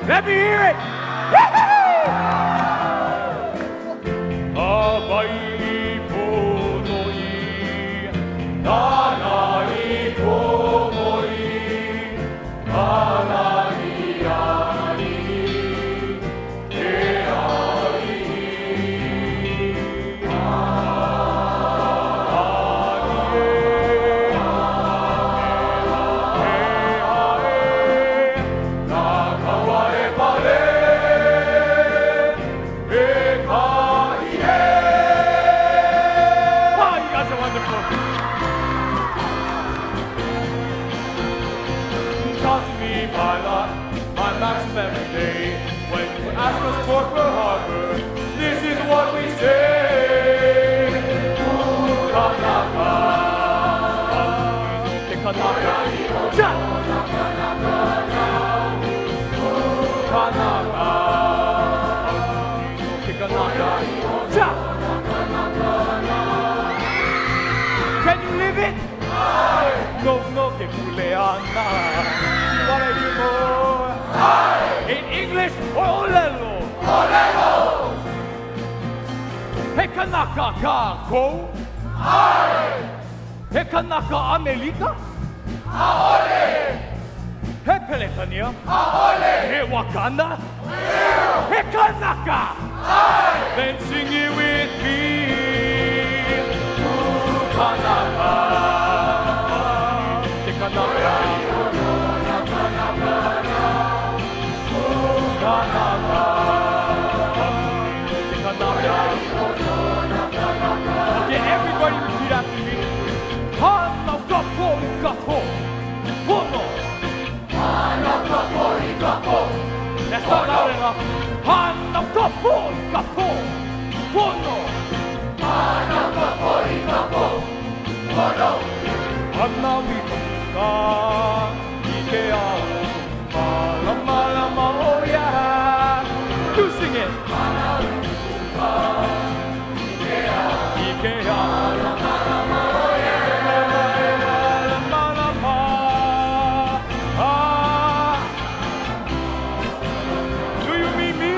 Let me hear it! Hawaiʻi ponoʻī, nāna i komo i ka lani aliʻi, ke aliʻi. Wow, you guys are wonderful. Talk to me, pilot, my maxim every day. When you ask us for Pearl Harbor, this is what we say. Kanaka, ke kanaka, cha! Kanaka, ke kanaka, cha! Can you live it? No, no, ke kuleana. You wanna hear more? In English or ʻōlelo? ʻŌlelo! He kanaka kākou? He kanaka ʻAmelika? ʻAʻole! He Pelekania? ʻAʻole! He Wakanda? He kanaka! Then sing it with me. Kanaka. Ke kanaka. Kanaka. Ke kanaka. Okay, everybody repeat after me. Hānau ka pō i ka pō. Pono. Hānau ka pō i ka pō. That's not loud enough. Hānau ka pō i ka pō. Pono. Hānau ka pō i ka pō. Pono. Hānau i ka i ke ao. Mālamalama ʻo ia. You sing it. Hānau i ka i ke ao. I ke ao. Mālamalama ʻo ia. Mālamalama. Ah. Do you mean me?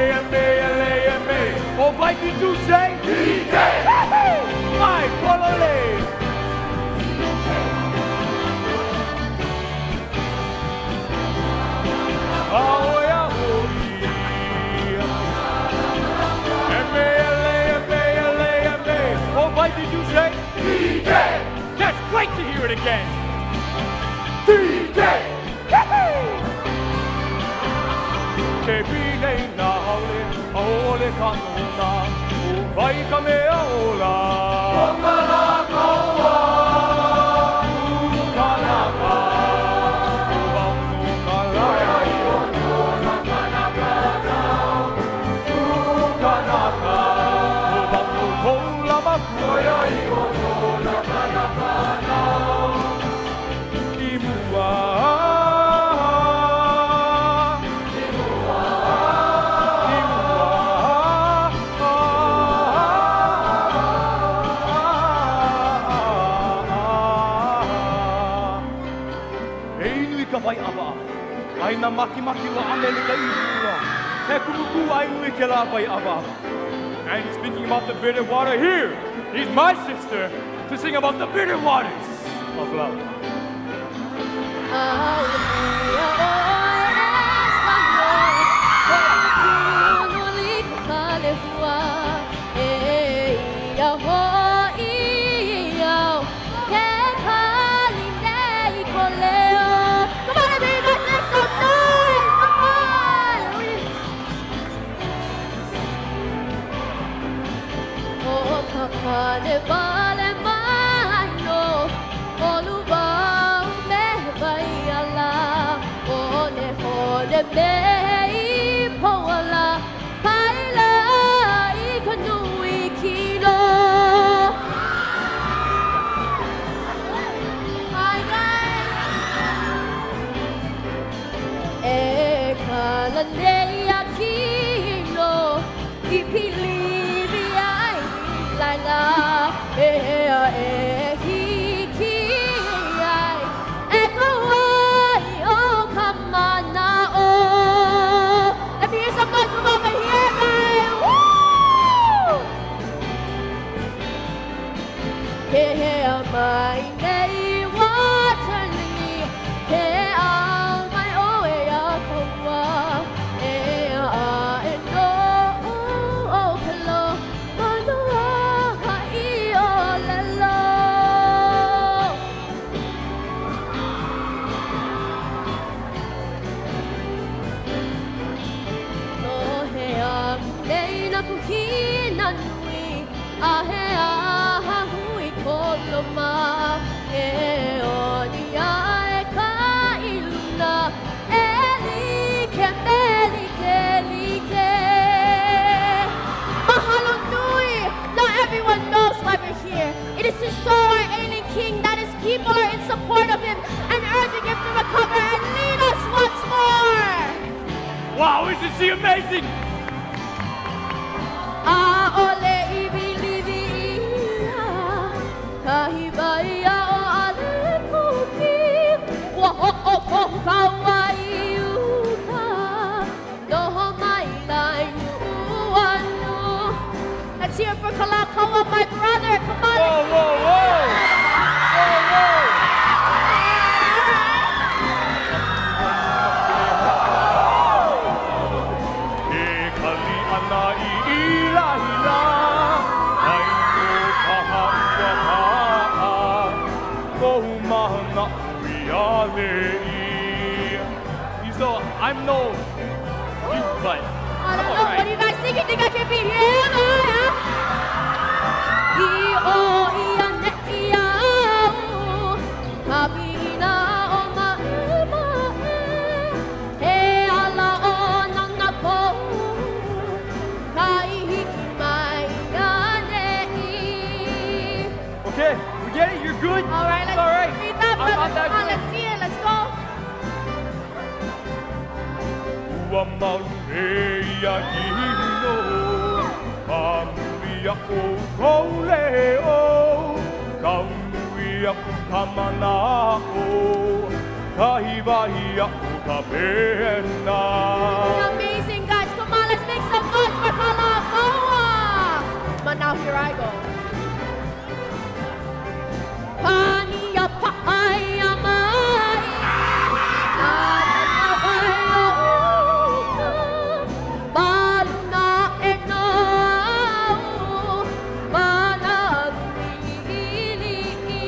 M-A-L-A-M-A-L-A-M-A. Oh, what did you say? DJ! Mai, pololei! Aoea hoi. M-A-L-A-M-A-L-A-M-A. Oh, what did you say? DJ! That's great to hear it again. DJ! Ke pili nā haole, ʻaʻole ka nohona, ʻo wai ka mea ola? ʻO Kalākaua. ʻO Kanaka. ʻO wau nō ka lae. ʻO Kanaka. ʻO wau nō kou lā makua. I mua. I mua. I mua. E inu i ka wai ʻawaʻawa. ʻĀina makimaki o ʻAmelika i mua. He kumu kūʻai nui kēlā wai ʻawaʻawa. And speaking about the bitter water, here is my sister to sing about the bitter waters of love. mai nei Waterlily Ke ao mai ʻoe iā kāua E aʻe nō ʻo ka manoa haʻi ʻōlelo. Lohea nei nā kuhina nui A he ʻahahui koloma E ʻoni aʻe ka i luna E like me like like Mahalo nui! Now everyone knows why we're here. It is to show our ailing king that his people are in support of him and urging him to recover and lead us once more. Wow, isn't she amazing? ʻAʻole i wiliwili ʻia kahi waia o ʻAlekuki, ua hoʻokohu kaua i uka, noho maila i Nuʻuanu. Let's hear it for Kalākaua, my brother. Come on. Whoa, whoa, whoa. Whoa, whoa. E kali ana i laila, ai nō paha ua paʻa kou manaʻo iā Lei. So I'm no you, but I I'm don't all know. What do right. you guys think? You think I can beat him? I ʻō i ʻaneʻi au, ka piʻina o Maʻemaʻe, he ala ona na kou, ka i hiki mai ʻaneʻi. Okay, we get it. You're good. All right, let's All right. breathe up, I'm brother. not that Come on, good. let's see it. Let's go. Ua malu nei ia kino, ma muli o kou leo, kau nui aku ka manaʻo, kahi wahi aʻo ka pena. Amazing, guys. Come on, let's make some noise for Kalākaua. But now here I go. Pani a paʻai a mai, nā manawa uka, maluna e nō au, mana liʻiliʻi.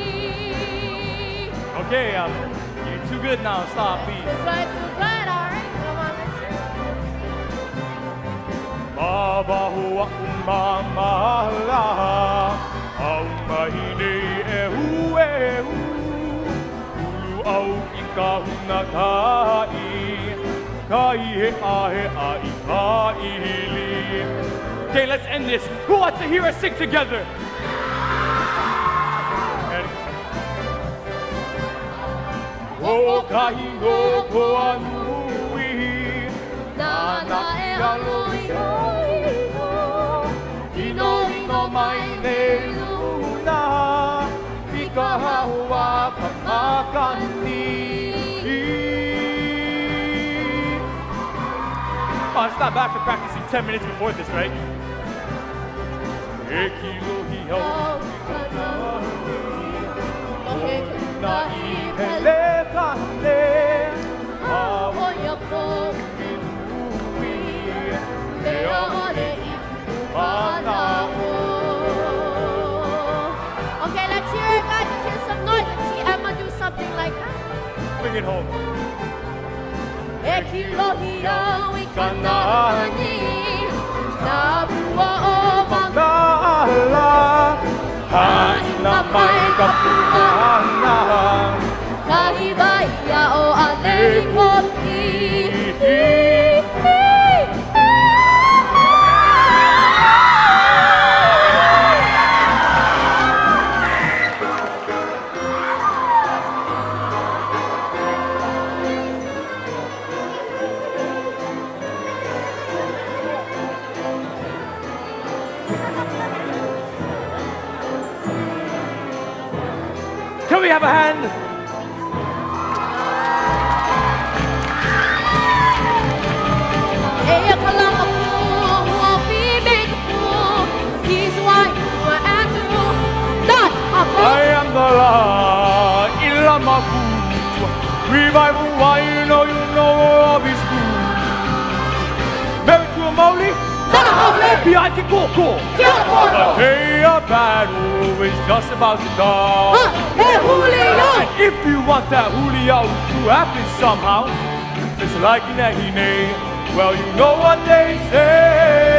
Okay, you're too good now. Stop, please. Too good, too good. All right, come on, let's hear it. Mawaho aʻu mamala, au mai nei ʻehuʻehu, ulu au i ka huna kai, kai heʻaheʻa i ka ʻili. Okay, let's end this. Who wants to hear us sing together? Ready? Hoʻokahi nō koa nui, Nāna e alo iho, ʻino ʻino mai nei luna, i ka hao a ka makani. Oh, it's not bad for practicing 10 minutes before this, right? E kilohi au na i Pelekane, a Oia ko nui, e ʻaʻole i manaʻo. Okay, let's hear it, guys. Let's hear some noise. Let's see Emma do something like that. Bring it home. E kilohi au i ka nani, nā pua o Mangala, haʻina mai ka pūnana. Kahi waia o ʻAlekuki. Can we have a hand? Eia ka lama pū, He's white, Andrew, not a I am the Revival, why you know you know of his school. Married to a Maoli? Not a haole. Behind ke koko. Ke ala pono. The day of battle is just about to come. Ha, he huli au. And if you want that huliau to happen somehow, just like in Ahine, well, you know what they say.